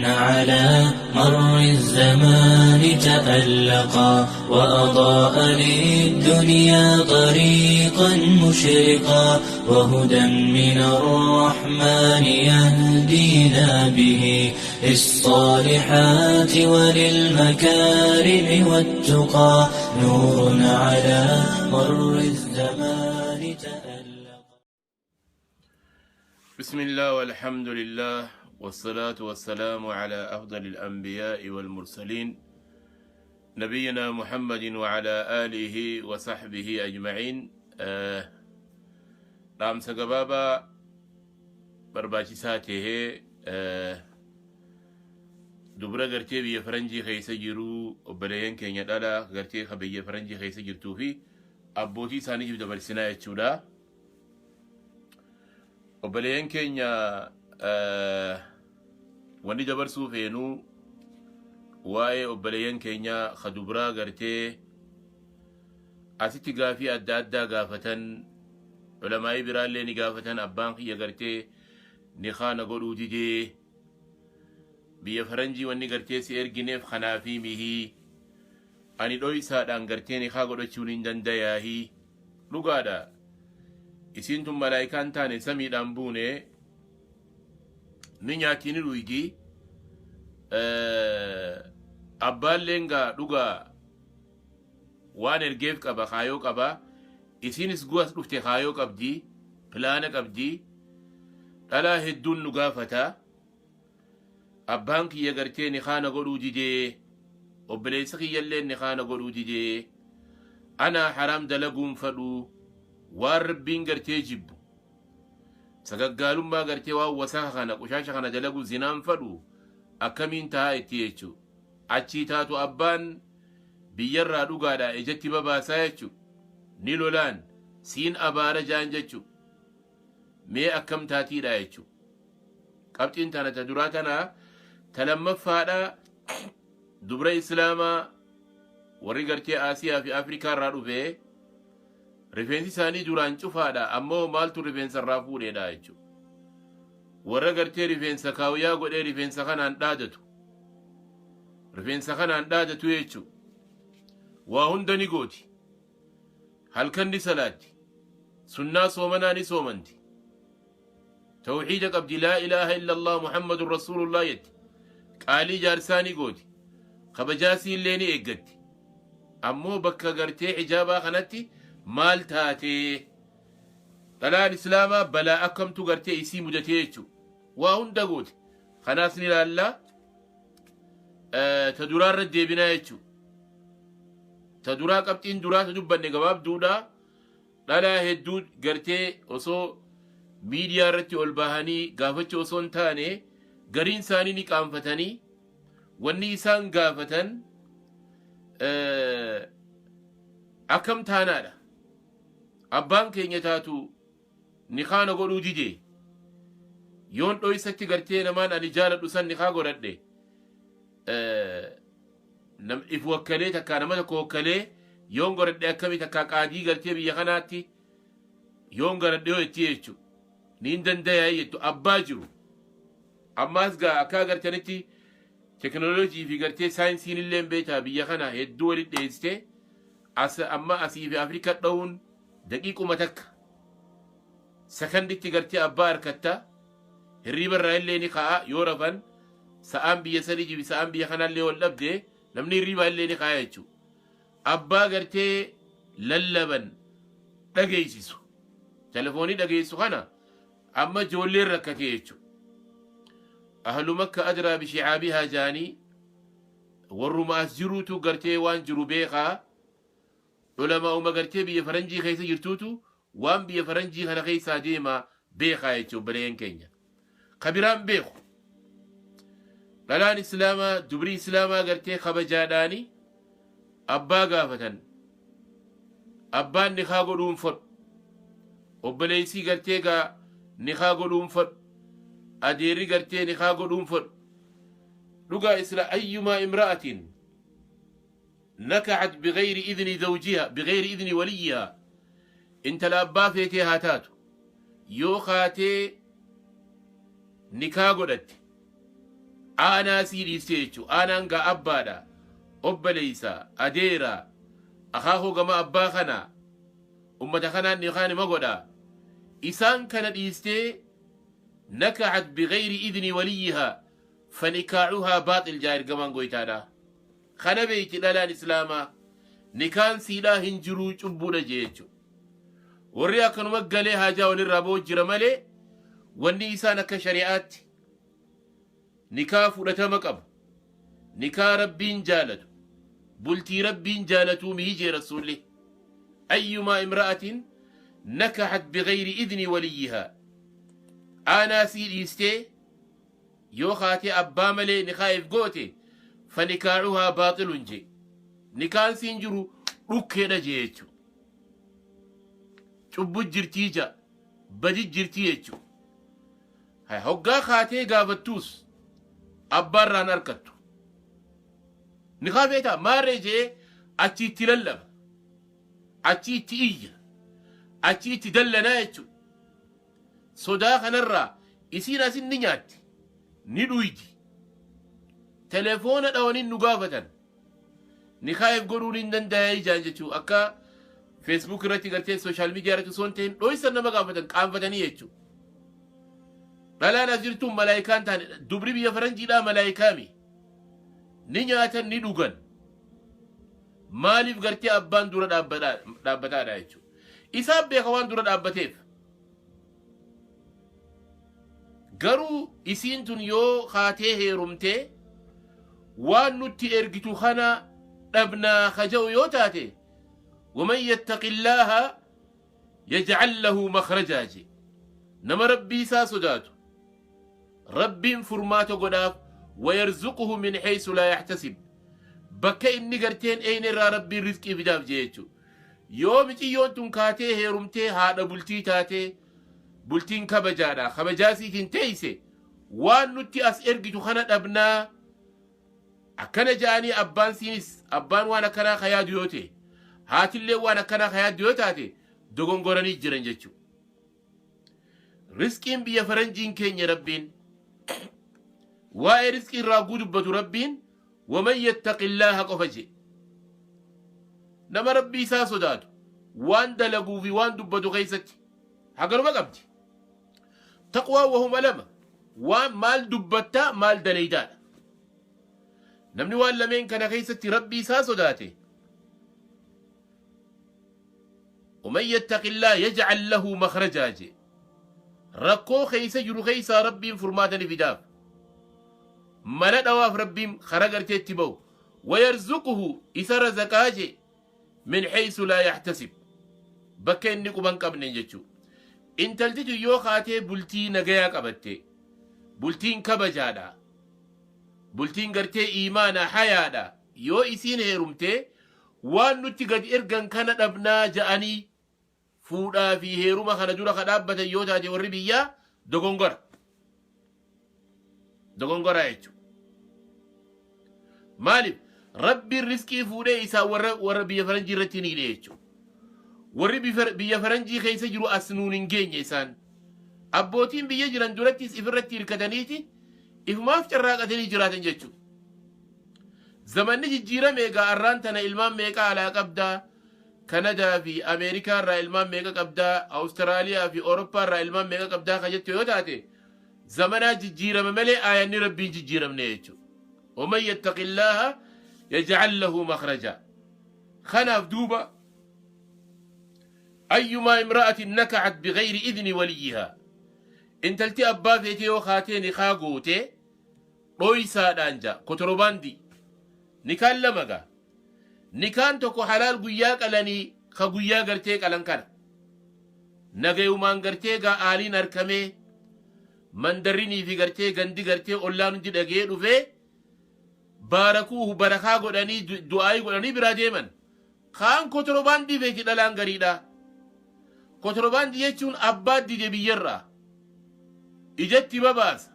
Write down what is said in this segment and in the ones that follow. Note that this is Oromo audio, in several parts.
على مر الزمان تألقا وأضاء للدنيا طريقا مشرقا وهدى من الرحمن يهدينا به للصالحات وللمكارم والتقى نور على مر الزمان تألقا. بسم الله والحمد لله والصلاة والسلام على أفضل الأنبياء والمرسلين نبينا محمد وعلى آله وصحبه أجمعين. Dhaamsa gabaabaa barbaachisaa tahee dubra gartee biyya faranjii keessa jiruu, obboleeyyan keenya dhala gartee ka biyya faranjii keessa jirtuu fi abbootii isaaniitiif dabarsinaa jechuudha. Obboleeyyan keenya, wanni dabarsuu feenuu waa'ee obboleeyyan keenya ka dubraa gartee asitti gaafii adda addaa gaafatan, ulamaa'ii biraallee ni gaafatan. Abbaan kiyya gartee nikaa na godhuu didee, biyya faranjii wanni gartee si ergineef kanaafii mihii, ani dhoysaadhaan gartee nikaa godhachuun hin dandayaahii. Dhugaadha, isiin tun malaayikaan taane samiidhaan buune, ni nyaatti, ni dhuydi. Abbaalleen gaa dhugaa waan ergeef qaba, kaayoo qaba. Isiinis gu'as dhufte kaayoo qabdi, pilaana qabdi. Dhalaa hedduun nu gaafata: abbaan kiyya gartee nikaa na godhuu didee, obboleessa kiyyallee nikaa na godhuu didee, anaa haraam dalaguun fadhu, waan Rabbiin gartee jibbu, sagaggaalummaa gartee waan wasaka kana, qushaasha kana dalaguu, zinaan fadhu, akkamiin tahaa itti jechuu. Achii taatu abbaan biyyarraa dhugaadha ijatti babaasaa jechuu, ni lolaan siin abaara jaan jechuu, mee akkam taatiidha jechuu. Qabxiin tana ta duraa. Tana ta lammaffaadha, dubra islaamaa warri gartee Aasiyaa fi Afrikaa irraa dhufe rifeensi isaanii duraan cufaadha, ammoo maaltu rifeensa irraa fuudheedha jechuudha. Warra gartee rifeensa kaawyaa godhee rifeensa kanaan dhaadatu, rifeensa kanaan dhaadatu jechuudha. Waa hunda ni gooti, halkan ni salaatti, sunnaa soomanaa ni soomanti, tawxiida qabdi, laa ilaaha illa Allah Muhammadun rasuulullah jetti, qaalii jaarsaa ni gooti, kabajaasii illee ni eeggatti, ammoo bakka gartee hijaabaa kanatti maal taatee? Dhalaan islaamaa balaa akkamtu gartee isii mudatee jechuu? Waa hunda gooti. Kanaas ni ilaallaa. Ta duraa irra deebinaa jechuu. Ta duraa, qabxiin duraa ta dubbanne gabaabduudha. Dhalaa hedduu gartee osoo miidiyaa irratti ol bahanii gaafachuu osoo hin taane, gariin isaanii ni qaanfatanii. Wanni isaan gaafatan akkam taanaadha: abbaan keenya taatu nikaana godhuu dide, yoon dhoysatti gartee namaan ani jaaladhu san nikaa godhadhe, if wakkalee takkaa nama tokko wakkalee yoon godhadhe akkami? Takkaa qaadii gartee biyya kanaatti yoon godhadhe yoo itti jechu niin dandayaa jettu. Abbaa jiru ammaas gaa akka agartanitti teknooloojii fi gartee saayinsiin illee beekaa biyya kana hedduu walitti dhiyeessite. As amma asii fi Afrika dha'uun daqiiquma takka sakanditti gartee abbaa harkatta. Hirriiba irraa illee ni ka'a. Yoo rafan sa'aan biyya sanii jibi sa'aan biyya kanaallee wal dhabde, namni hirriibaa illee ni ka'a jechuudha. Abbaa gartee lallaban dhageessisu, telefoonii dhageessu kana amma ijoolleen rakkate jechuudha. Ahlu Makka adraa bishicaabihaa jaanii, warruma as jiruutu gartee waan jiru beekaa. Ulamaa'uma gartee biyya faranjii keessa jirtuutu waan biyya faranjii kana keessaa deema beekaa jechuudha. Obboleeyyan keenya kabiraan beeku, dhalaan islaamaa, dubrii islaamaa gartee kabajaadhaani abbaa gaafatan, abbaan nikaa godhuun fadhu, obboleessii gartee gaa nikaa godhuun fadhu, adeerri gartee nikaa godhuun fadhu. Dhugaa isla ayyumaa imra'atin nakaxat bigayri idni zawjiha, bigayri idni waliyyiha, intala abbaa feetee haa taatu, yoo kaatee nikaa godhatte Aanaa sii dhiistee jechuudha. Aanaan gaa abbaadha, obboleessa, adeera, akaakuu gama abbaa kana, ummata kanaan nikaan ima godha. Isaan kana dhiistee nakaxat bigayri idni waliyyihaa fanikaacuhaa baaxil jaa ergamaan goytaadha. Kana beeyti dhalaan islaamaa nikaan siidhaa hin jiruu, cubbuudha jee jechuudha. Warri akkanuma galee haajaa walirraa ba'u jira malee, wanni isaan akka shari'aatti nikaa fudhatama qabu, nikaa rabbiin jaalatu, bultii rabbiin jaalatuu mihi jee rasuulli. Ayyumaa imra'atin nakaxat bigayri idni waliyyihaa, aanaa sii dhiistee yoo kaatee abbaa malee nikaa'eef goote, fanikaacuhaa baaxilun jee, nikaan siin jiru dhukkeedha jee jechu. Cubbu jirtii ja, badi jirtii jechu. Hoggaa kaatee gaafattuus abbaarraan harkattu. Nikaa feetaa maarree jee achi itti lallaba, achi itti iyya, achi itti dallanaa jechuudha. Sodaa kanarraa isiin asin ni nyaatti, ni dhuydi. Telefoona dhawaniin nu gaafatan. Nikaa'eef godhuun hin danda'aa ijaan jechuudha. Akka Facebook irratti gartee social media irratti osoo hin ta'in dhoysan nama gaafatan qaanfatanii jechuudha. Dhalaan as jirtuun malaayikaan taane, dubri biyya faranjiidhaa malaayikaami. Ni nyaatan, ni dhugan. Maaliif gartee abbaan dura dhaabbataadha jechuudha. Isaan beeka waan dura dhaabbateef. Garuu isiin tun yoo kaatee heerumtee waan nutti ergitu kana dhabnaa kaja'u yoo taate, waman yattaqillaaha yaj'al lahu makhrajaa je. Nama rabbii isaa sodaatu rabbiin furmaata godhaaf, wayarzuquhu min haysu laa yaxtasib, bakka inni garteen eyne irraa rabbiin rizqii fidaaf jee jechuu. Yoo miciyyoon tun kaatee heerumtee haadha bultii taatee, bultiin kabajaadha, kabajaa siitiin teeyse, waan nutti as ergitu kana dhabnaa akkana ja'anii, abbaan siinis abbaan waan akkanaa ka yaadu yoo ta'e, haatillee waan akkanaa ka yaaddu yoo taate, dogongoranii jiran jechuu. Risqiin biyya faranjiin keenya, rabbiin waa'ee risqii irraa dubbatu, rabbiin waman yattaqillaaha qofa je. Nama rabbii isaa sodaatu waan dalaguu fi waan dubbatu keessatti haganuma qabdi. Taqwaa wahuma lama: waan maal dubbattaa, maal daleydaadha. Namni waan lameen kana keessatti rabbii isaa sodaate, ومن يتق الله يجعل له مخرجا je. Rakkoo keessa jiru keessaa rabbiin furmaata ni fidaaf, mala dhawaaf, rabbiin kara gartee itti ba'u. ويرزقه isa razaqaa je, من حيث لا يحتسب, bakka inni quban qabne jechuu. Intaltitu yoo kaatee bultii nagayaa qabatte, bultiin kabajaadha, bultiin gartee iimaana hayaadha, yoo isiin heerumte waan nutti gad ergan kana dhabnaa ja'anii fuudhaa fi heeruma kana dura ka dhaabbatan yoo taate, warri biyyaa dogongora dogongora jechuudha. Maaliif? Rabbiin riskii fuudhee isaa warra biyya faranjii irratti ni hidhe jechuudha. Warri biyya faranjii keessa jiru as nuun hin geenye isaan. Abbootiin biyya jiran durattis ifirratti hirkataniiti ifumaaf carraaqatanii jiraatan jechuudha. Zamanni jijjiirame egaa, arraan tana ilmaan meeqa alaa qabdaa? Kanadaa fi Ameerikaa irraa ilmaan meeqa qabdaa? Awustiraaliyaa fi Awurooppaa irraa ilmaan meeqa qabdaa ka jettu yoo taate, zamanaa jijjiirame malee aayanni rabbiin jijjiiramne jechuudha. ومن يتق الله يجعل له مخرجا. Kanaaf duuba أيما امرأة نكحت بغير إذن وليها, intalti abbaa feetee yoo kaatee nikaa goote dhoysaadhaan ja kotorobandi. Nikaan lama gaa: nikaan tokko halaal guyyaa qalanii, ka guyyaa gartee qalan kana nagayumaan gartee gaa aaliin harkamee, mandarrinii fi gartee gandi gartee ollaan hundi dhagee dhufee baarakuuhu barakaa godhanii, du'aayii godhanii biraa deeman. Kaan kotorobaandii feeti dhalaan gariidha. Kotorobaandii jechuun abbaa dide biyyarraa ijatti babaasa,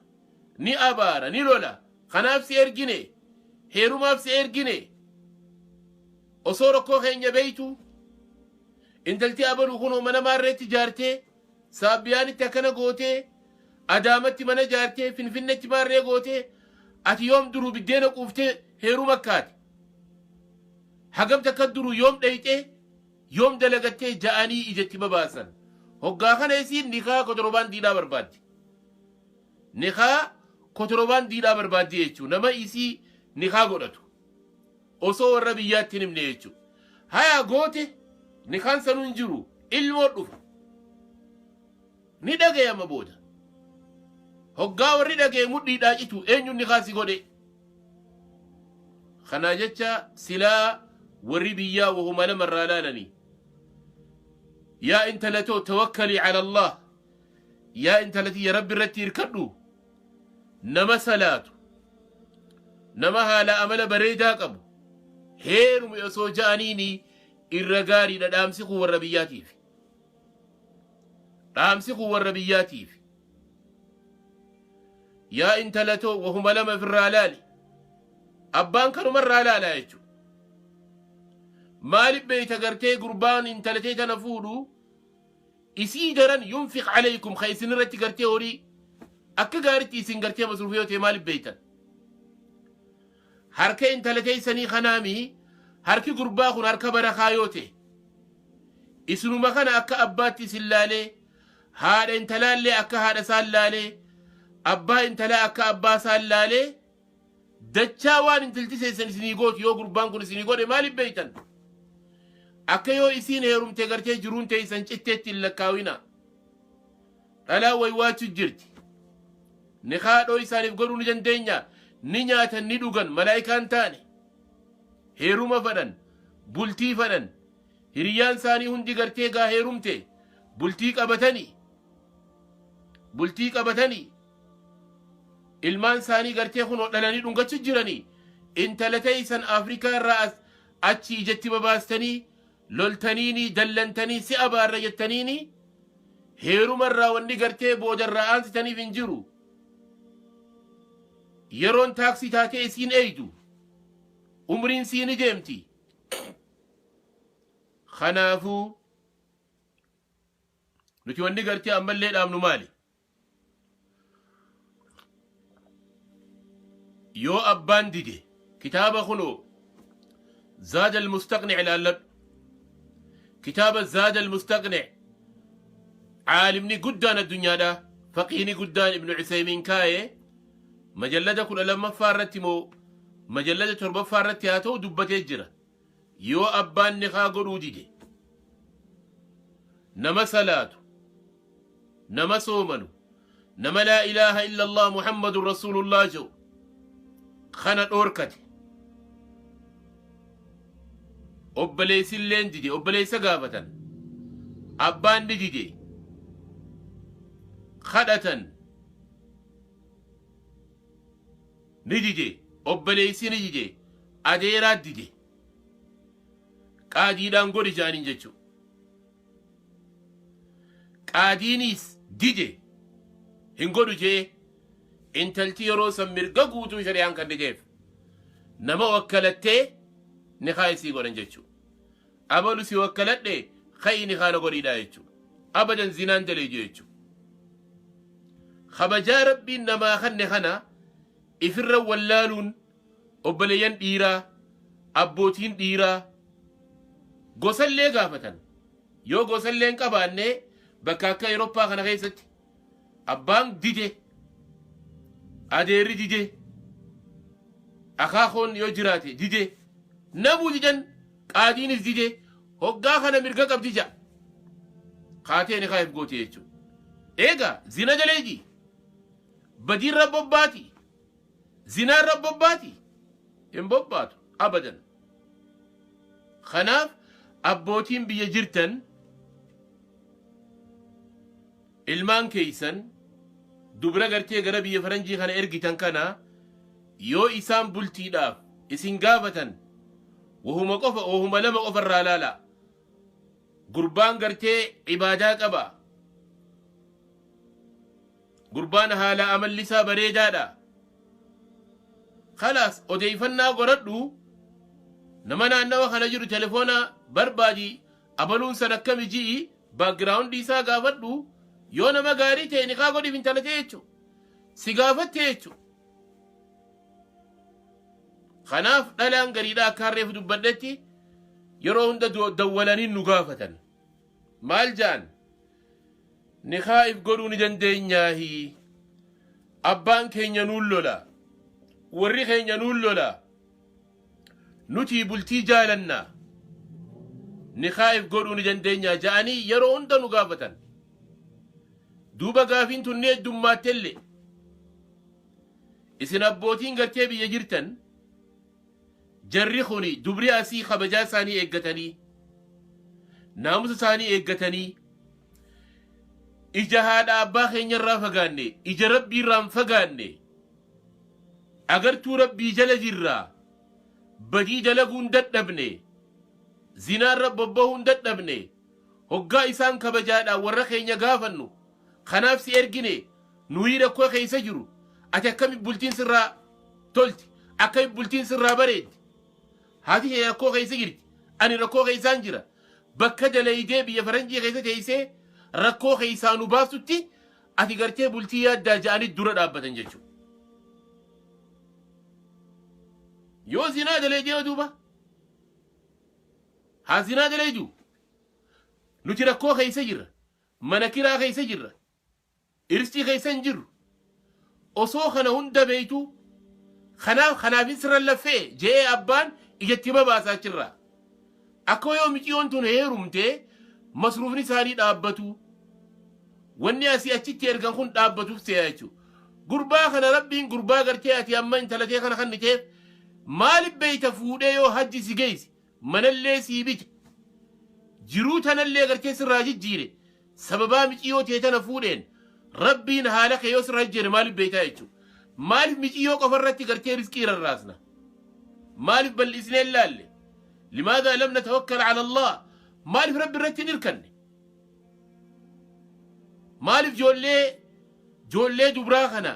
ni abaara, ni lola. Kanaaf si ergine, heerumaaf si ergine, osoo rakkoo keenya beeytu intalti abaluu kunoo mana maarreetti jaartee, saabbiyaanitti akkana gootee, adaamatti mana jaartee, finfinnetti maarree gootee. Ati yoom duruu biddeena quuftee heeruma kaate? Hagam takka duruu yoom dhayxee, yoom dalagattee ja'anii ijatti babaasan. Hoggaa kana isiin nikaa kotorobaandiidhaa barbaaddi. Nikaa kotorobaandiidhaa barbaaddi jechuudha. Nama isii nikaa godhatu. Osoo warra biyyaatti hin himne jechuudha. Haya goote, nikaan sanuu hin jiru, ilmoo dhufa. Ni dhagayama booda. Hoggaa warri dhagaye mudhiidhaa citu, eenyuun nikaa si godhe? Kanaa jecha silaa warri biyyaa wahuma lama irraa laalanii. Yaa intala too, tawakkalii ala Allah. Yaa intala tiyya, Rabbi irratti hirkadhu. Nama salaatu. Nama haala amala bareedaa qabu. Heerumi osoo ja'aniini irra gaariidha. Dhaamsi kun warra biyyaatiif. Dhaamsi kun warra biyyaatiif. Yaa intala too, wahuma lama ofirraa laali. Abbaan kanumarraa laalaa jechuudha. Maaliif beeyta? Gartee gurbaan intala tee tana fuudhu isii daran yunfiq alaykum, ka isin irratti gartee horii akka gaaritti isin gartee masruufa yoo ta'e, maaliif beeytan? Harka intala teessanii kanaami, harki gurbaa kun harka barakaa yoo ta'e, isinuma kana akka abbaatti isin laalee, haadha intalaallee akka haadha isaan laalee, abbaa intalaa akka abbaa isaan laalee, dachaa waan intalti seessan isinii gootu yoo gurbaan kun isinii godhe, maaliif beeytan? Akka yoo isiin heerumte gartee jiruun teessan citteetti hin lakkaawina. Dhalaa waywaachu jirti. Nikaa dhoo isaaniif godhuu ni dandeenya. Ni nyaatan, ni dhugan, malaayikaan taane. Heeruma fadhan, bultii fadhan. Hiriyyaan isaanii hundi gartee gaa heerumte, bultii qabatanii. Bultii qabatanii. Ilmaan isaanii gartee kunoo dhalanii dhungachu jiranii. Intala teessan Afrikaa irraa as achi ijatti babaastanii, loltaniini, dallantanii, si abaarra jettaniini, heeruma irraa wanni gartee booda irraa aansitaniif hin jiru. Yeroon taaksii taatee isiin eeydu. Umriin sii ni deemti. Kanaafuu nuti wanni gartee ammallee dhaamnu maali? Yoo abbaan dide, kitaaba kunoo Zaada al-Mustaqni' ilaalladhu. Kitaaba Zaada al-Mustaqni' caalimni guddaan addunyaadha. Faqiihni guddaan Ibnu Usaymiin kaa'ee majallada 12ffaa irratti moo majallada 7ffaa irratti haa ta'u dubbatee jira. Yoo abbaan nikaa godhuu dide, nama salaatu, nama soomanu, nama laa ilaaha illa Allah Muhammadun Rasuulullah jedhu kana dhoorkate, obboleessilleen dide, obboleessa gaafatan, abbaan ni dide, kadhatan ni dide, obboleessi ni dide, adeeraa dide, qaadiidhaan godhi jaaniin jechuudha. Qaadiinis dide, hin godhu jee, intalti yeroo san mirga guutuu shari'aan kenniteef nama wakkalattee nikaa isii godhan jechuudha. Abalu si wakkaladhe, ka'i nikaa na godhiidha jechuudha. Abadan zinaan daleeju jechuudha. Kabajaa Rabbiin namaa kanne kana ifirra wallaaluun, obboleeyyan dhiiraa, abbootiin dhiiraa gosallee gaafatan. Yoo gosallee hin qabaanne, bakka akka Awurooppaa kana keessatti abbaan dide, adeerri dide, akaakoon yoo jiraate dide, namuu didan, qaadiinis dide, hoggaa kana mirga qabdi ja'a. Kaatee ni kaayif goote jechuudha. Eegaa zina jaleeji, badiirra bobbaati, zinaarra bobbaati, hin bobbaatu abadan. Kanaaf abbootiin biyya jirtan, ilmaan keeysan dubra gartee gara biyya faranjii kana ergitan kana, yoo isaan bultiidhaaf isin gaafatan, wahuma qofa, wahuma lama qofa irraa laala. Gurbaan gartee ibaadaa qaba. Gurbaan haala amalli isaa bareedaadha. Kalaas odeeffannaa godhadhu, nama naannawa kana jiru telefoona barbaadi, abaluun san akkami ji'i, background isaa gaafadhu. Yoo nama gaarii ta'e nikaa godhiif intala ta'e jechuudha. Si gaafatte jechuudha. Kanaaf dhalaan gariidhaa akka harreef dubbadhetti yeroo hunda dawwalanii nu gaafatan. Maal ja'an? Nikaa if godhuu ni dandeenyaahi. Abbaan keenya nuun lola. Warri keenya nuun lola. Nuti bultii jaalanna. Nikaa if godhuu ni dandeenyaa ja'anii yeroo hunda nu gaafatan. Duuba gaafiin tun ni heddummaattellee. Isin abbootiin gartee biyya jirtan jarri kuni dubri asii kabajaa isaanii eeggatanii naamusa isaanii eeggatanii ija haadha abbaa keenya irraa fagaanne, ija rabbii irraa hin fagaanne, agartuu rabbii jala jirra, badii dalaguun dadhabne, zinaarra bobbahuun dadhabne, hoggaa isaan kabajaadhaan warra keenya gaafannu, kanaaf si ergine, nuyii rakkoo keessa jiru, ati akkami bultiin sirraa tolti, akkami bultiin sirraa bareeddi, haati kee rakkoo keessa jirti, ani rakkoo keessaan jira, bakka dalaydee biyya faranjii keessa teessee rakkoo keessaa nu baastutti ati gartee bultii yaaddaa ja'anii dura dhaabbatan jechuudha. Yoo zinaa dalaydee duuba haa zinaa dalaydu, nuti rakkoo keessa jirra, mana kiraa keessa jirra, irsii keessa hin jirru. Osoo kana hunda beeytu kanaaf kanaafin sirra laffee je'ee abbaan ijatti babaasaa achirraa. Akka yoo miciyoon tun heerumtee masruufni isaanii dhaabbatu, wanni asii achitti ergan kun dhaabbatuuf se'a jechuudha. Gurbaa kana rabbiin gurbaa gartee ati amma intala tee kana kanniteef maaliif beeyta fuudhee yoo hajji si geesse, manallee sii bite, jiruu tanallee gartee sirraa jijjiire, sababaa miciyoo tee tana fuudheen rabbiin haala kee yoo sirraa jijjiire maaliif beeytaa jechuudha. Maaliif miciyoo qofa irratti gartee rizqii rarraasna? Maaliif bal'isnee hin laalle? Limaadhaa lam natawakkal ala Allah? Maaliif rabbi irratti hin hirkanne? Maaliif ijoollee dubraa kana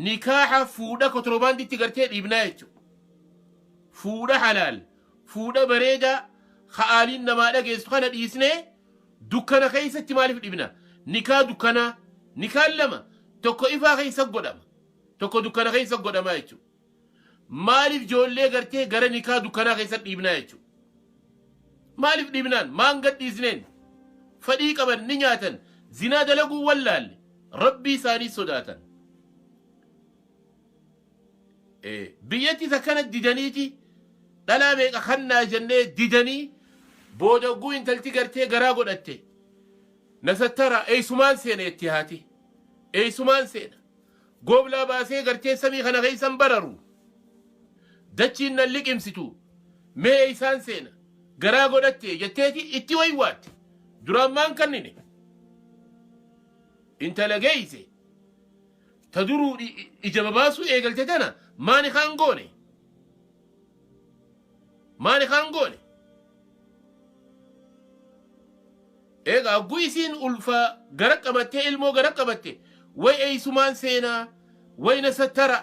nikaaha fuudha kotoroobaanditti gartee dhiibnaa jechuudha? Fuudha halaal, fuudha bareedaa, ha'aaliin namaa dhageessu kana dhiisnee dukkana keessatti maaliif dhibna? Nikaa dukkanaa, nikaan lama, tokko ifaa keessa godhama, tokko dukkana keessa godhama jechuudha. Maaliif ijoollee gartee gara nikaa dukkanaa keessa dhiibnaa jechuudha? Maaliif dhiibnaan? Maan gad dhiisneen? Fedhii qaban ni nyaatan, zinaa dalaguu wallaalle, rabbii isaanii sodaatan. Biyyattis akkana didaniiti dhalaa meeqa kannaa jennee didanii booda ogguu intalti gartee garaa godhatte nasattara eessumaan seena jetti haati. Eessumaan seena. Gooblaa baasee gartee samii kana keessan bararu. Dachiin nan liqimsitu. Mee eessaan seena. Garaa godhatte jetteeti itti waywaatte. Duraan maan kannine? Intala geeyse. Ta duruu ija babaasuu eegalte tana maani kaan goone? Maani kaan goone? Egaa hogguu isiin ulfa gara qabattee, ilmoo gara qabatte, way eessumaan seenaa, way na sattara,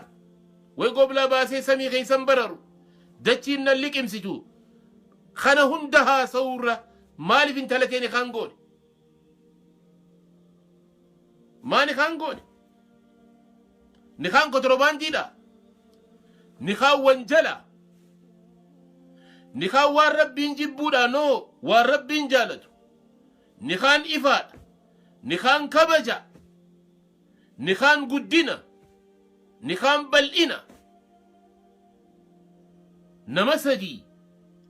way goblaa baasee samii keessan bararu, dachiin nan liqimsitu, kana hunda haasa'uurra maaliif intala teeni kaan goone? Maani kaan goone? Nikaan kotoroobaandiidha. Nikaan wanjala. Nikaan waan rabbiin jibbuudha noo waan rabbiin jaalatu. Nikaan ifaadha. Nikaan kabaja. Nikaan guddina. Nikaan bal'ina. Nama sadii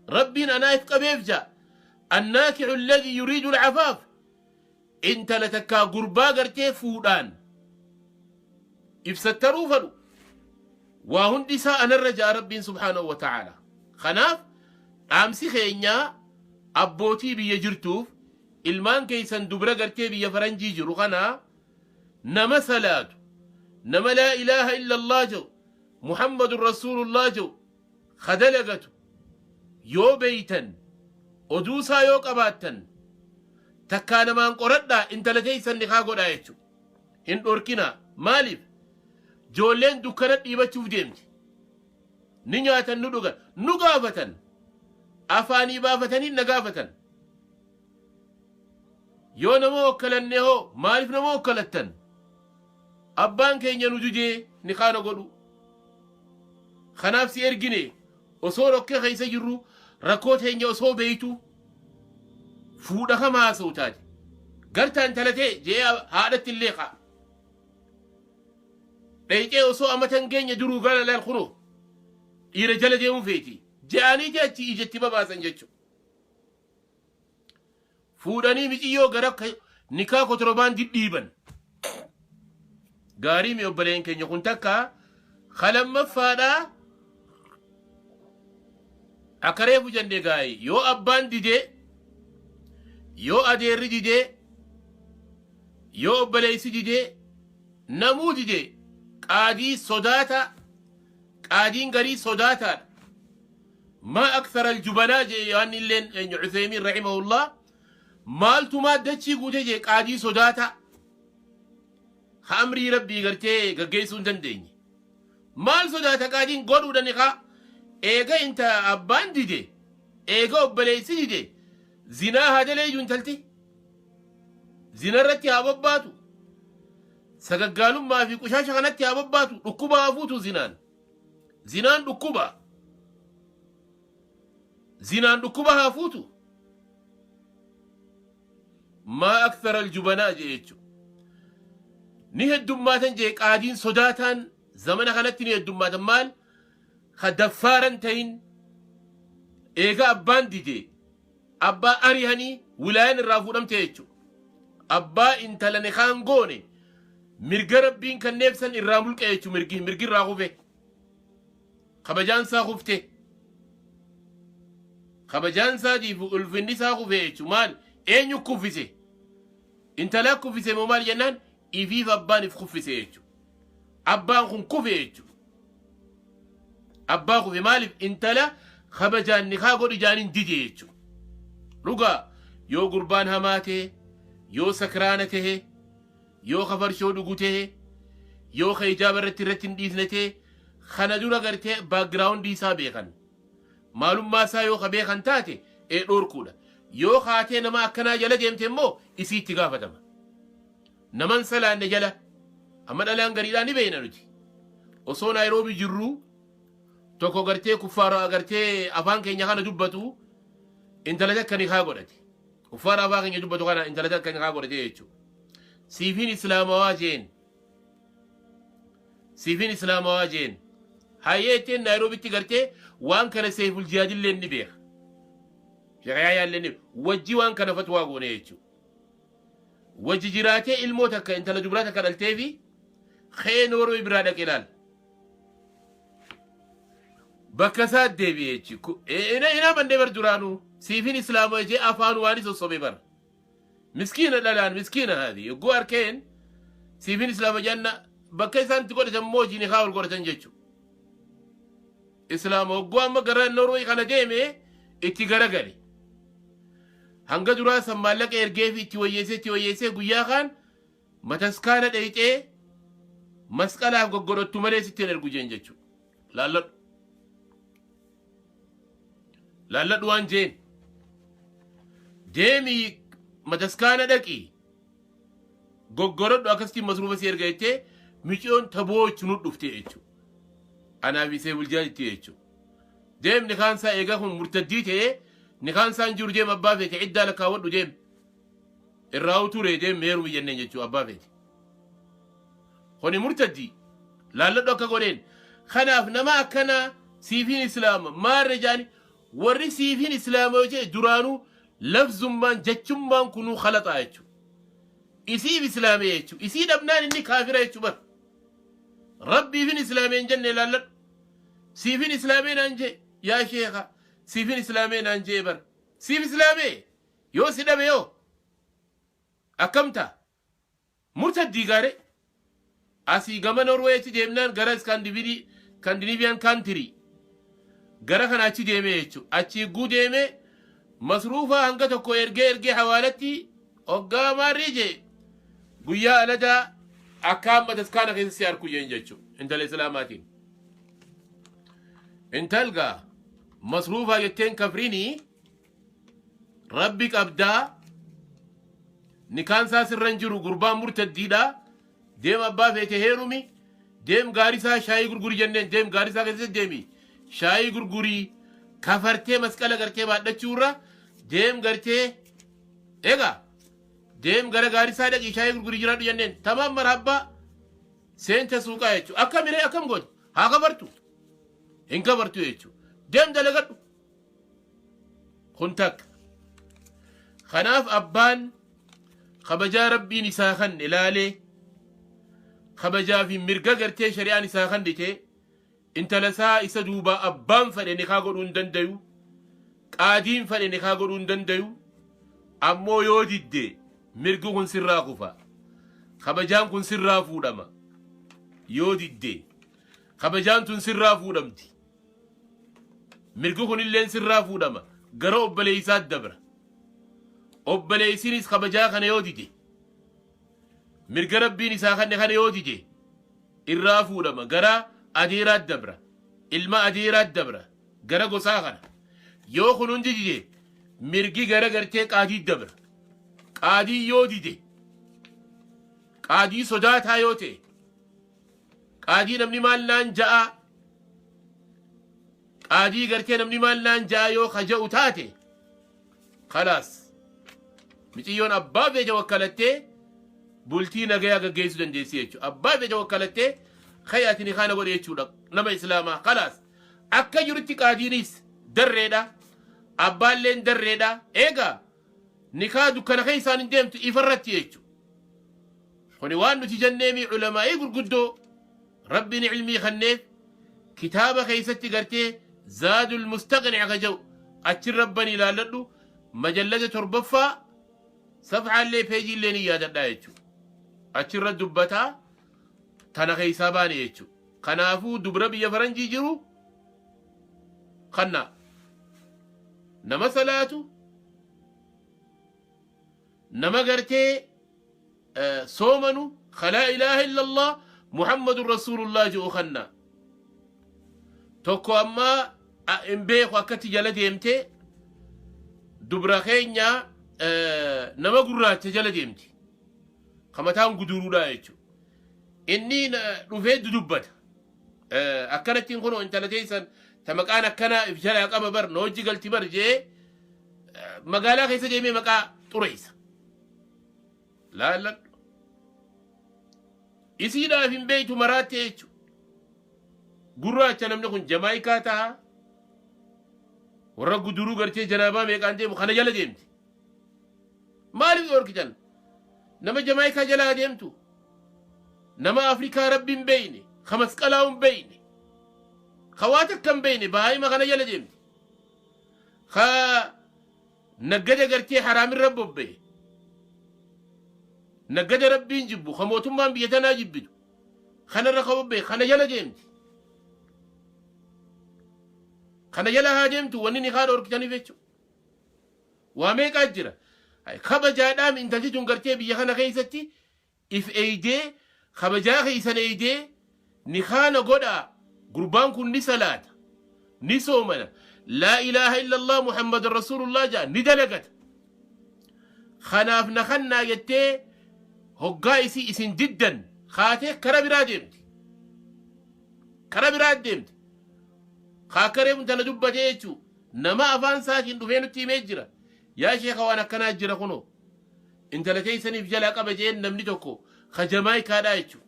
rabbiin anaa if qabeef ja'a. Annaakicu alladhi yuriidu alcafaaf. Intala takkaa gurbaa gartee fuudhaan ibsattaruu fadhu waa hundi isaa anarra ja'a rabbiin subhaanahu wa ta'ala. Kanaaf dhaamsi keenyaa abbootii biyya jirtuuf, ilmaan keessan dubra gartee biyya faranjii jiru kana nama salaatu, nama laa ilaaha illallah jedhu, muhammadun rasuulullah jedhu ka dalagatu yoo beeytan, oduusaa yoo qabaattan, takkaa namaan qoradhaa intala teessan nikaa godhaa jechuudha. Hin dhorkinaa. Maaliif? Ijoolleen dukkana dhiibachuuf deemti. Ni nyaatan, nu dhugan, nu gaafatan. Afaanii baafatanii na gaafatan. Yoo nama okkalanne hoo maaliif nama okkalattan? Abbaan keenya nu didee nikaa na godhu. Kanaaf si ergine osoo rokkee keessa jirru, rakkoo teenya osoo beeytu fuudha kama haasa'u taate. Gartaa intala tee jee haadhatti illee kaa. Dheyxee osoo amata hin geenye duruu gara laal kunoo dhiira jala deemuu feeti. Je'aniiti achi ijatti babaasan jechuudha. Fuudhanii miciyyoo gara nikaa kotorobaan dhiiban. Gaarii mi obboleen keenya kun takka kalammaffaadhaa akka reefu jenne gaayi, yoo abbaan didee, yoo adeerri didee, yoo obboleessi didee, namuu didee, qaadii sodaata, qaadiin garii sodaataadha. ما أكثر الجبناء jee waan illeen eenyu Uthaymiin رحمه الله maaltu maaddachii guute jee, qaadii sodaata ha amrii rabbii gartee gaggeessuu hin dandeenye. Maal sodaata qaadiin godhuudhan kaa eega inta abbaan dide, eega obboleessi dide, zinaa haa daleeyyu, intalti zina irratti haa bobbaatu, sagaggaalummaa fi qushaasha kanatti haa bobbaatu, dhukkuba haa fuutu. Zinaan dhukkuba, zinaan dhukkuba haa fuutu. ما أكثر الجبناء jee jechu ni heddummaatan jee. Qaadiin sodaataan zamana kanatti ni heddummaatan. Maal ka daffaaran tahin eega abbaan dide, abbaa arihanii wilaayaan irraa fuudhamte jechu. Abbaa intala nikaan goone mirga rabbiin kanneef san irraa mulqe jechu. Mirgi irraa kufe, kabajaan isaa kufte, kabajaan isaatiif ulfinni isaa kufe jechu. Maal, eenyu kuffise? Intala kuffise moo maal jennaan, ifiif abbaan if kuffise jechu. Abbaan kun kufe jechu, abbaa kufe. Maaliif? Intala kabajaan nikaa godhu jaaniin dide jechu. Dhugaa yoo gurbaan hamaa ta'e, yoo sakraana ta'e, yoo kafarshoo dhugu ta'e, yoo ka ijaaba irratti hin dhiisne ta'e, kana dura gartee background isaa beekan, maalummaa isaa yoo ka beekan taate, ee dhorkuudha. Yoo kaatee nama akkanaa jala deemte immoo isii itti gaafatama. Naman salaanne jala amma dhalaan gariidhaa ni beeyna nuti. Osoo Naayiroobii jirru tokko gartee kuffaara gartee afaan keenya kana dubbatu intala takka nikaa godhate. Kuffaara afaan keenya dubbatu kana intala takka nikaa godhate jechuudha. Siifiin islaamawaa jeen, siifiin islaamawaa jeen. Hayyee ittiin Naayiroobitti gartee waan kana Seeful Jihaadillee ni beeka, Sheekh ni wajji waan kana fatwaa goone jechuudha. Wajji jiraatee ilmoo takka, intala dubraa takka dhaltee fi kee Noorwee biraa dhaqe ilaal. Bakka isaa deebi'e jechuudha. Ina mandee bar duraanuu siifiin islaamaa jee afaan waan sossobe bar. Miskiina dhalaan miskiina haadhi yogguu arkeen siifiin islaama janna bakka isaan itti godhatan immoo hojii nikaa wal godhatan jechuudha. Islaama hogguu amma gara Noorwee kana deeme itti garagale. Hanga duraa san maallaqa ergee fi itti wayyeessee itti wayyeessee, guyyaa kaan mataskaana dheeyxee masqalaaf goggodhattu malee sitti hin ergu jeen jechuudha. Laalladhu. Laalladhu waan jeen. Deemii mataskaana dhaqii goggorodhu, akkasitti masruufa si erga jettee miciyoon taboochu nu dhufte jechuudha. Anaaf isee bulchaa jetti jechuudha. Deem, nikaan isaa eegaa kun murtaddii ta'ee nikaan isaa hin jiru, deem abbaa feete iddaa lakkaawwadhu, deem. Irraa uturee deem heerumi jenneen jechuudha abbaa feete. Kuni murtaddii laalladhu akka godheen. Kanaaf nama akkanaa siifiin islaama maarre jaani, warri siifiin islaama yoo jedhe duraanuu lafzummaan jechummaan kunuu khalaxaa jechuudha. Isiif islaamee jechuudha. Isii dhabnaan inni kaafira jechuudha bar. Rabbiifin islaamee hin jenne, laalladhu. Siifin islaamee naan jee yaa sheeka, siifin islaamee naan jee bar. Siif islaamee yoo si dhabe yoo akkam ta'a? Murtaddii gaare asii gama Norway achi deemnaan gara Scandinavian country gara kana achi deemee jechuudha. Achi higguu deemee masruufaa hanga tokko ergee ergee hawaalatti hoggaa maarrii jee guyyaa aladaa akka amma taskaana keessa si arku jeen jechuudha. Intala islaamaatiin. Intalgaa masruufaa jetteen kafrinii rabbi qabdaa, nikaan isaa sirra hin jiru, gurbaan murtaddiidha, deema abbaa feete heerumi. Deem Gaarisaa shaayii gurgurii jenneen, deem Gaarisaa keessa deemi shaayii gurgurii. Kafartee masqala gartee baadhachuu irra deem gartee, egaa deem gara Gaarisaa dhaqii shaayii gurgurii jiraadhu jenneen. Tamaam, marhabbaa, seenta suuqaa jechuudha. Akkam hiree, akkam gooti? Haa kafartu, hin kafartu jechuudha. Deem dalagadhu. Kun takka. Kanaaf abbaan kabajaa Rabbiin isaa kan ilaalee, kabajaa fi mirga gartee shari'aan isaa kan dhite, intala isaa isa duubaa abbaan fedhe nikaa godhuu hin dandayu, qaadiin fedhe nikaa godhuu hin dandayu. Ammoo yoo didde mirgi kun sirraa kufa, kabajaan kun sirraa fuudhama. Yoo didde kabajaan tun sirraa fuudhamti, mirgi kun illeen sirraa fuudhama, gara obboleeysaat dabra. Obboleeysinis kabajaa kana yoo dide, mirga Rabbiin isaa kanne kana yoo dide, irraa fuudhama, gara adeeraat dabra, ilma adeeraat dabra, gara gosaa kana. Yoo kun hundi dide, mirgi gara gartee qaadii dabra. Qaadii yoo dide, qaadii sodaataa yoo ta'e, qaadii namni maal naan ja'a, qaadii gartee namni maal naan ja'a yoo kaja'u taate, khalaas, miciyyoon abbaa feete wakkalattee bultii nagayaa gaggeessuu dandeessi jechuudha. Abbaa feete wakkalattee kai ati ni kaana godhe jechuudha nama Islaamaa. Khalaas, akka jirutti qaadiinis darreedha, abbaalleen darreedha. Eegaa nikaa dukkana keessaan hin deemtu, ifarratti jechuudha. Kuni waan nuti jenneemi, ulamaa'ii gurguddoo Rabbiin ilmii kanneef kitaaba keessatti gartee Zaadul Mustaqnic ka jedhu achi rabban ilaalladhu, majallada torbaffaa, safxaallee peejiillee ni yaadadhaa jechuudha. Achirra dubbataa tana keessaa baane jechuudha. Kanaafuu dubra biyya faranjii jiru kanna nama salaatu, nama gartee soomanu, laa ilaaha illallah Muhammadun rasuulullah jedhu kanna. Tokko ammaa hin beeku, akkatti jala deemte dubra keenya nama gurraacha jala deemti, kamataan guduruudha jechuudha. Inni dhufee dudubbata akkanattiin, kunoo intala teessan ta maqaan akkanaa if jalaa qaba bar, na hojii galti bar jee, magaalaa keessa deemee maqaa xureessa. Laalladhu, isiidhaaf hin beeytu, maraatte jechuudha. Gurraacha namni kun Jamaayikaa ta'a, warra guduruu gartee janaabaa meeqaan deemu kana jala deemti. Maaliif dhorkitan? Nama Jamaayikaa jala deemtu, nama Afrikaa Rabbi hin beeyne, ka masqalaa hin beeyne, ka waa takka hin beeyne, baay'ima kana jala deemti, ka naggada gartee haraamirra bobba'e, naggada Rabbiin jibbu, ka mootummaan biyya tanaa jibbitu kanarra ka bobba'e kana jala deemti. Kana jala haa deemtu, wanni ni haa dhorkitaniif jechuudha. Waa meeqaa jira. Kabajaadhaam intalti tun gartee biyya kana keessatti if eeydee, kabajaa keessan eeydee, ni kaana godhaa, gurbaan kun ni salaata, ni soomana, laa ilaaha illallah Muhammad rasuulullah jaa, ni dalagata, kanaaf na kannaa jettee hoggaa isii isin diddan kaatee kara biraa deemti, kara biraa deemti. Kaakkaree kun tana dubbatee jechuu nama afaan isaatiin dhufee nutti himee jira. Yaa sheeka, waan akkanaa jira, kunoo intala teessaniif jalaa qaba jeen namni tokko ka Jamaayikaadhaa jechuu,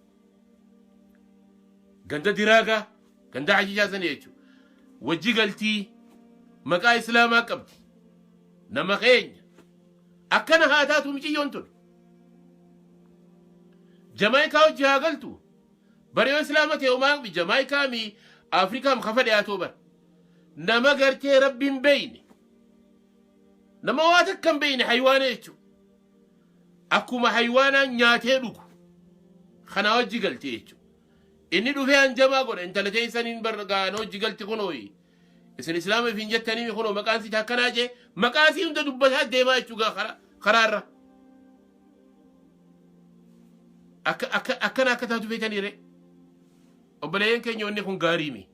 ganda diraagaa, ganda hashiishaa sanii jechuu, wajji galtii, maqaa Islaamaa qabdi, nama keenya. Akkana haa taatu, miciyyoon tun Jamaayikaa hojii haa galtu. Bare yoo Islaama ta'e homaa, Jamaayikaa mi Afrikaa mi kafa dhiyaatoo bar, nama gartee Rabbiin beeyne, nama waa takka hin beeyne, haywaana jechuudha. Akkuma haywaanaan nyaatee dhugu kanaa wajji galtee jechuudha. Inni dhufee hanjamaa godha, intala teessaniin bar gaana hojii galti, kunooyi isin Islaama ifin jettanii, kunoo maqaan sii akkanaa jee, maqaa sii hunda dubbataa deemaa jechuudha karaarra. Akka akka akkana akka taatu feetanii ree? Obboleeyyan keenya, wanni kun gaarii mi?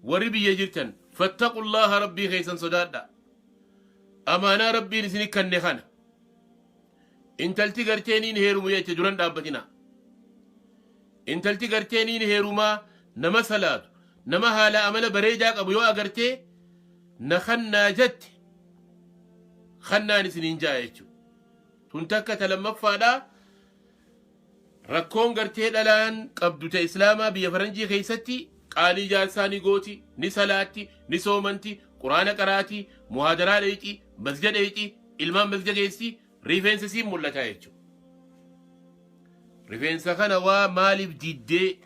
Warri biyya jirtan, fattaqullaha, Rabbii keessan sodaadha. Amaanaa Rabbiin isin kanne kana. Intalti gartee niin heerumu jette duran dhaabbatina. Intalti gartee niin heerumaa nama salaatu, nama haala amala bareedaa qabu yoo agartee na kannaa jette, kannaan isiniin ja'a jechuudha. Tun takka ta lammaffaadhaa. Rakkoon gartee dhalaan qabdu ta Islaamaa biyya faranjii keessatti qaalii jaarsaa ni gooti, ni salaatti, ni soomanti, quraana qaraati, muhaadaraa dheeyxi, masjida dheeyxi, ilmaan masjida geessi, rifeensa siin mul'ata jechuudha. Rifeensa kana waa maaliif diddee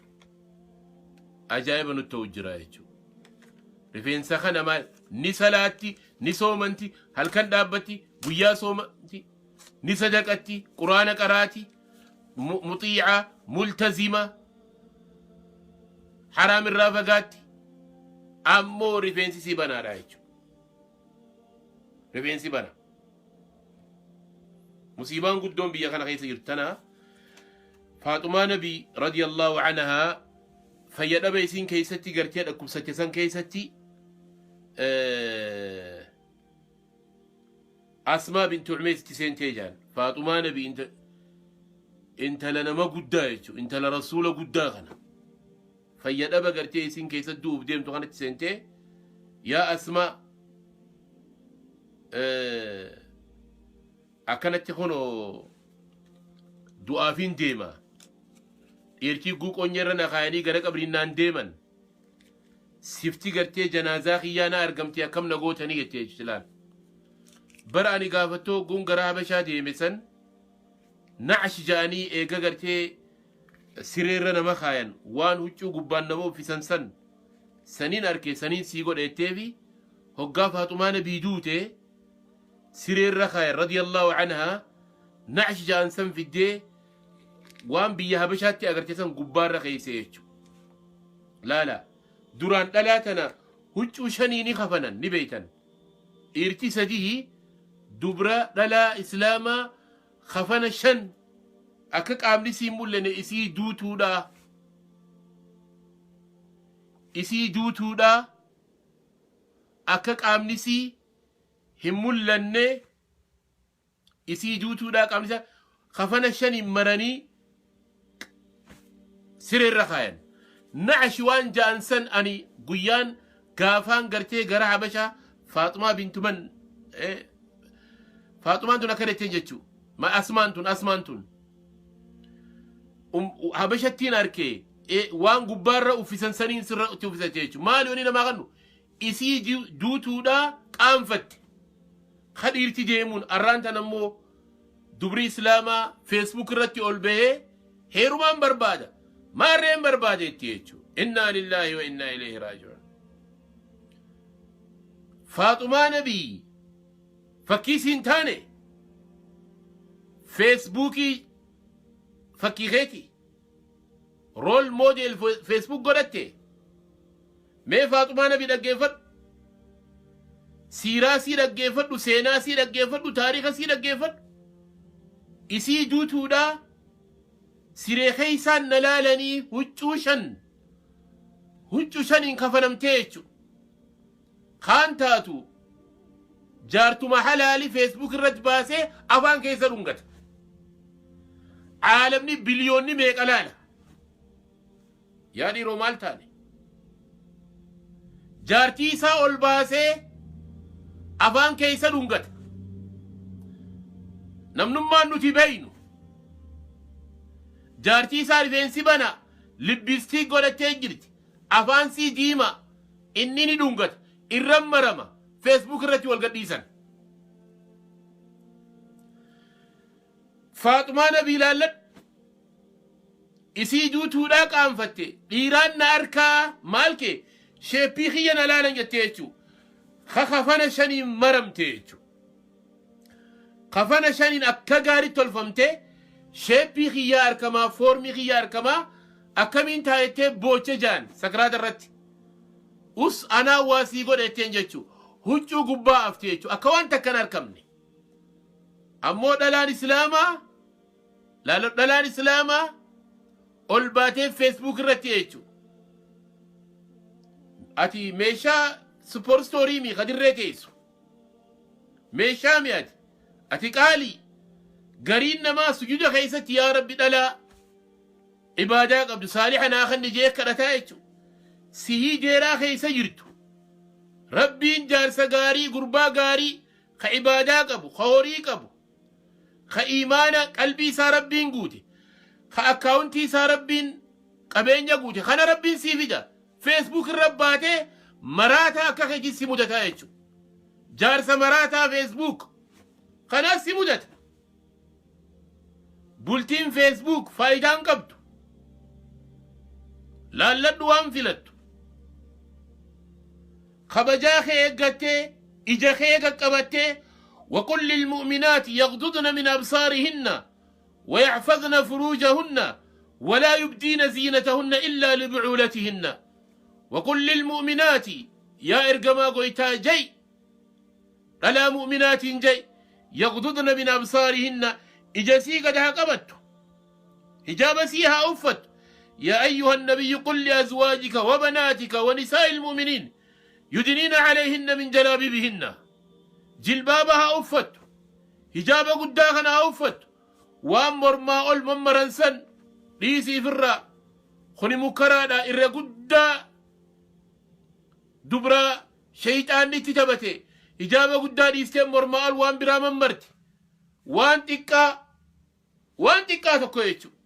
ajaa'iba nutti ta'u jira jechuudha. Rifeensa kana maal ni salaatti, ni soomanti, halkan dhaabbatti, guyyaa soomanti, ni sadaqatti, quraana qaraati, muxiica, multazima, haraam irraa fagaatti, ammoo rifeensi si banaadha jechuudha. Rifeensi bana. Musiibaan guddoon biyya kana keessa jirtu tana. Faaxumaa Nabii radiyallahu anhaa fayyadhaba isiin keessatti gartee dhukkubsatte san keessatti Asmaa bintu Umeys itti seentee jaan. Faaxumaa Nabii intala nama guddaa jechuudha. Intala rasuula guddaa kana. Fayyadhaba gartee isiin keessatti du'uuf deemtu kanatti seentee, yaa Asmaa, akkanatti kunoo du'aafiin deema. Dhiirtii guuqoonye irra na kaayanii gara qabriin naan deeman. Sifti gartee janaazaa kiyyaa na argamte, akkam na gootanii jettee jechuudha laal. Bara ani gaafattoo gun gara Habashaa deeme san na'ash ja'anii eega gartee sireerra nama kaayan, waan huccuu gubbaan nama uffisan san saniin arke, saniin sii godhe jetteefi. Hoggaa Faaxumaa Nabii duute sireerra kaayan radiyallahu anhaa, na'ash ja'an san fiddee waan biyya Habashaatti agarte san gubbaarra keeyse jechuudha. Laala, duraan dhalaa tana huccuu shanii ni kafanan, ni beeytan. Dhiirti sadii, dubra dhalaa Islaamaa kafana shan, akka qaamni isii hin mul'anne, isii duutuudha. Isii duutuudha, akka qaamni isii hin mul'anne, isii duutuudha, qaamni isaa kafana shaniin maranii sireerra kaayan. Na'ashi waan ja'an san ani guyyaan gaafaan gartee gara Habashaa Faaxumaa bintu man Faaxumaan tun akka jetteen jechuu, ma Asmaan tun Habashattiin arkee waan gubbaarra uffisan saniin sirra itti uffisate jechuudha. Maali wani namaa kannu isii duutuudhaa qaanfatte ka dhiirti deemuun. Arraan tan ammoo dubri Islaamaa Facebook irratti ol bahee heerumaan barbaada, maarreen barbaada itti jechuudha. Innaa lillaahi wa innaa ilayhi raaji'uun. Faaxumaa Nabii fakkii siin taane, Feesbuukii fakkii keeti role model Facebook godhatte. Mee Faaxumaa Nabii dhaggeeffadhu, siiraa sii dhaggeeffadhu, seenaa sii dhaggeeffadhu, taariika sii dhaggeeffadhu. Isii duutuudhaa siree keeysaan na laalanii huccuu shan, huccuu shaniin kafanamtee jechu. Kaan taatu jaartuma halaali Facebook irratti baasee afaan keessa dhungata. Caalamni biliyoonni meeqa laala? Yaa dhiiroo, maal taane? Jaartii isaa ol baasee afaan keessa dhungata. Namnummaan nuti beeynu jaartii isaa rifeensi bana, lipstick godhattee jirti, afaan sii diimaa, inni ni dhungata, irran marama, Facebook irratti wal gadhiisan. Faaxumaa Nabii ilaalladhu. Isii duutuudhaa qaanfatte, dhiiraan na harkaa maal kee shape kiyya na laalan jettee jechuu, ka kafana shaniin maramte jechuu, kafana shaniin akka gaariitti tolfamte, shape kiyyaa harkamaa, form kiyya harkamaa, akkamiin taayettee booche jaan sakraata irratti. Us anaa waa sii godhe jetteen jechuu, huccuu gubbaa afte jechuu, akka waan takkan harkamne. Ammoo dhalaan Islaamaa laalo, dhalaan Islaamaa ol baatee Facebook irratti jechuu. Ati meeshaa superstore mi kadirree teessu meeshaa mi? Ati qaalii Gariin namaa sujuuda keessatti yaa Rabbi dhalaa ibaadaa qabdu saaliha naa kenni jee kadhataa jechuudha. Sihii jeeraa keessa jirtu. Rabbiin jaarsa gaarii gurbaa gaarii ka ibaadaa qabu ka horii qabu ka iimaana qalbii isaa Rabbiin guute ka akkaawuntii isaa Rabbiin qabeenya guute kana Rabbiin sii fida. Facebook irra baatee maraataa akka keetii si mudataa jechuudha. Jaarsa maraataa Facebook kanaas si mudata. Bultiin Facebook faayidaan qabdu. Laalladhu waan filattu. Kabajaa kee eeggattee ija kee qaqqabattee وقل للمؤمنات يغضضن من أبصارهن ويحفظن فروجهن ولا يبدين زينتهن إلا لبعولتهن وقل للمؤمنات يا إرجما قويتا جي ألا مؤمنات جي يغضضن من أبصارهن إجاسي قد قبت حجاب سيها أفت يا أيها النبي قل لأزواجك وبناتك ونساء المؤمنين يدنين عليهن من جلابيبهن جلبابها أفت حجاب قداغنا أفت وأمر ما أول ممرنسن dhiisii ifirraa kuni mukkaraadha irra guddaa dubraa shayxaanni itti taphate hijaaba guddaa dhiistee mormaa ol waan biraa mammarte waan xiqqaa waan xiqqaa tokko jechuudha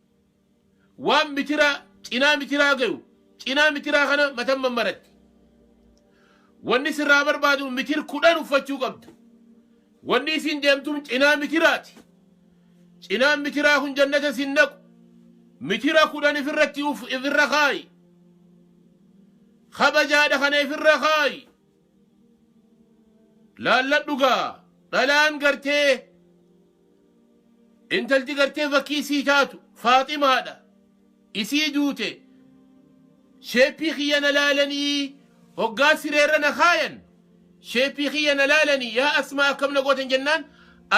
waan mitiraa cinaa mitiraa gayu cinaa mitiraa kana matan mammaratti wanni sirraa barbaadu mitir 10 uffachuu qabda wanni isin deemtuun cinaa mitiraati cinaan mitiraa kun jannata sin naqu mitira 10 ifirratti ifirra kaayi kabajaadha kana ifirra kaayi laalladhu gaa dhalaan gartee intalti gartee fakkii sii taatu Faaximaadha isii duute sheeppii kiyya na laalanii hoggaa sireerra na kaayan sheeppii kiyya na laalanii yaa Asmaa akkam na gootan jennaan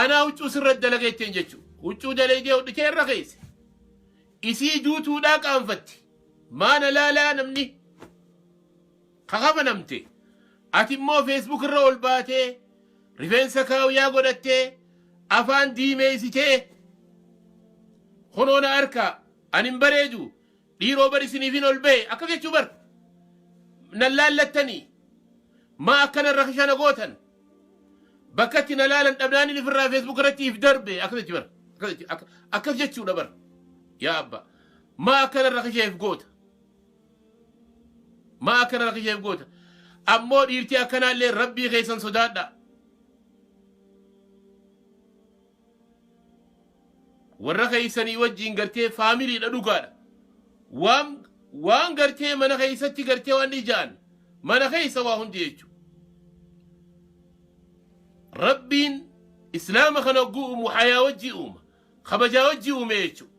anaa huccuu sirra dalaga jetteen jechu huccuu dalaydee hodhitee irra keesse isii duutuudhaa qaanfatti maa na laalaa namni kakafanamte ati immoo Facebook irra ol baatee rifeensa kaawyaa godhattee afaan diimeessitee kunoo na arka ani hin bareedu dhiiroo bar isiniifin ol bahe akkas jechuu bar nan laallattanii maa akkana rakisha na gootan bakka itti na laalan dhabnaanin ifirraa Facebook irratti if darbe akkas jechi bar akkas jechuudha bar yaa abba maa akkana rakisha if goota maa akkana rakisha if goota ammoo dhiirtii akkanaallee rabbii keessan sodaadha warra keessanii wajjiin gartee faamiliidha dhugaadha waan waan gartee mana keessatti gartee waan ijaan mana keessa waa hundi jechuudha. Rabbiin islaama kana hogguu uumu hayaa wajjii uuma kabajaa wajjii uume jechuudha.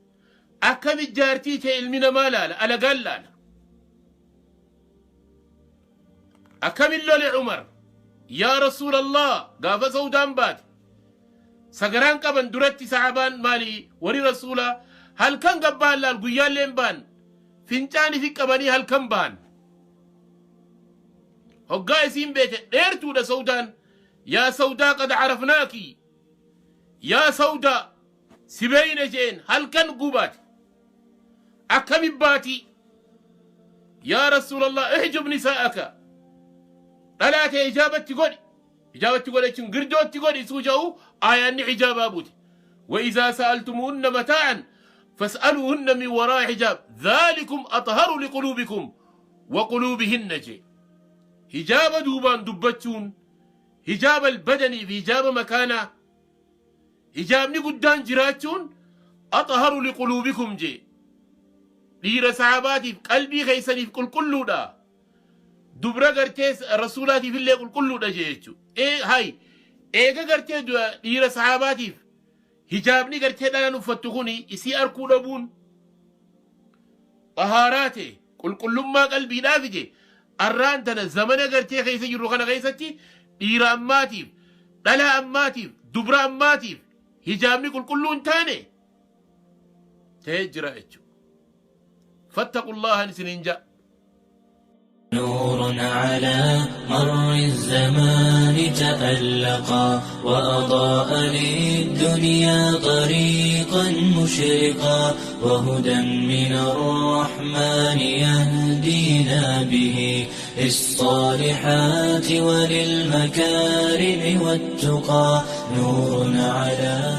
Akkami jaartii ta'e ilmi namaa laala alagaan laala. Akkamin lole Umar yaa Rasuulallah gaafa Saudaan baate sagaraan qaban duratti sahabaan maali wari Rasuulaa halkan gabbaan laal guyyaallee hin baan fincaan ifi qabanii halkan baan hoggaa isiin beete dheertuudha Saudaan yaa Saudaa qad carafnaaki yaa Saudaa si beeyne jeen halkan gubaate akkami baatii yaa Rasuulallah ihjub nisaa'aka dhalaa tee hijaabatti godhi hijaabatti godhi jechuun girdootti godhi suu ja'u aayaanni hijaabaa buute وإذا سألتموهن متاعا فاسألوهن من وراء حجاب ذلكم أطهر لقلوبكم وقلوبهن جي حجاب دوبان دبتشون حجاب البدني في حجاب مكانه حجابني قدان جراتشون أطهر لقلوبكم جي dhiira sahabaatiif qalbii keessaniif qulqulluudha dubra gartee rasuulaatiif illee qulqulluudha jee jechuudha. Ee hay eega gartee dhiira sahabaatiif hijaabni gartee dhalaan uffattu kuni isii arkuu dhabuun xahaaraa ta'e qulqullummaa qalbiidhaa fide arraan tana zamana gartee keessa jirru kana keessatti dhiira ammaatiif dhalaa ammaatiif dubra ammaatiif hijaabni qulqulluu hin taane ta'ee jira jechuudha. Fattaqullahan isiniin ja'a. نور على مر الزمان تألقا وأضاء للدنيا طريقا مشرقا وهدى من الرحمن يهدينا به للصالحات وللمكارم والتقى نور على